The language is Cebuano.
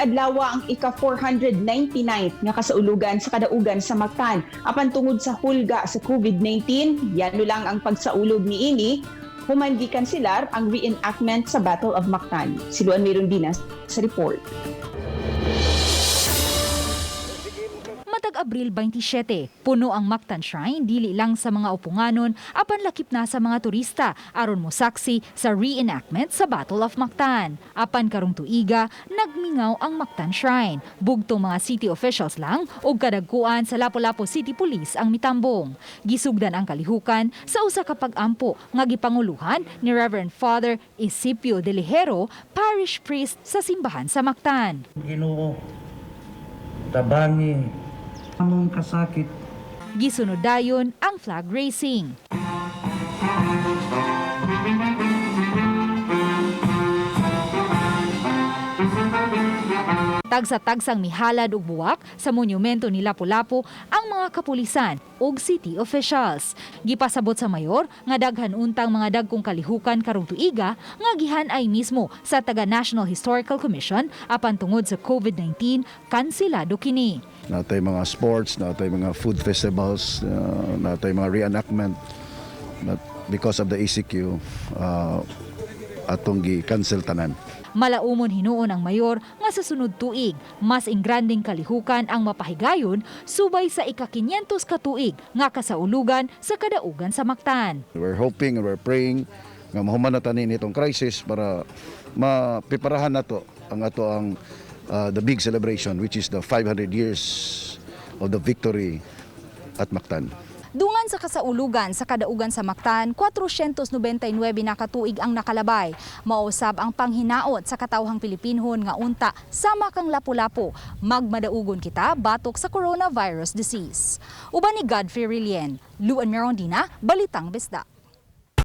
Karong adlaw ang ika-499 nga kasaulugan sa kadaugan sa Mactan. Apan tungod sa hulga sa COVID-19, yano lang ang pagsaulog niini human gikanselar ang reenactment sa Battle of Mactan. Si Luan Mirondina sa report. Matag Abril 27, puno ang Mactan Shrine dili lang sa mga upunganon apan lakip na sa mga turista aron mosaksi sa reenactment sa Battle of Mactan. Apan karong tuiga, nagmingaw ang Mactan Shrine. Bugtong mga city officials lang ug kadagkuan sa Lapu-Lapu City Police ang mitambong. Gisugdan ang kalihukan sa usa ka pag-ampo nga gipanguluhan ni Reverend Father Isipio de Lijero, parish priest sa simbahan sa Mactan. Ginoo, tabangi among kasakit. Gisunod dayon ang flag raising. Tagsa-tagsang mihalad og buwak sa monumento ni Lapu-Lapu ang mga kapulisan ug city officials. Gipasabot sa mayor nga daghan untang mga dagkong kalihukan karong tuiga nga gihan-ay mismo sa taga National Historical Commission, apan tungod sa COVID-19, kanselado kini. Natay mga sports, natay mga food festivals, natay mga reenactment. But because of the ECQ, atong gi-cancel tanan. Malaumon hinuon ang mayor nga sa sunod tuig, mas ingrandeng kalihukan ang mapahigayon subay sa ika-500 ka tuig nga kasaulugan sa kadaugan sa Mactan. We're hoping and we're praying nga mahuman na tanin itong crisis para mapiparahan nato ang ato ang the big celebration, which is the 500 years of the victory at Mactan. Dungan sa kasaulugan sa kadaugan sa Mactan, 499 na katuig ang nakalabay. Mausab ang panghinaot sa katawhang Pilipinhon nga unta sama kang Lapu-Lapu, magmadaugon kita batok sa coronavirus disease. Uban ni Godfrey Relien, Luan Mirondina, Balitang Bisdak.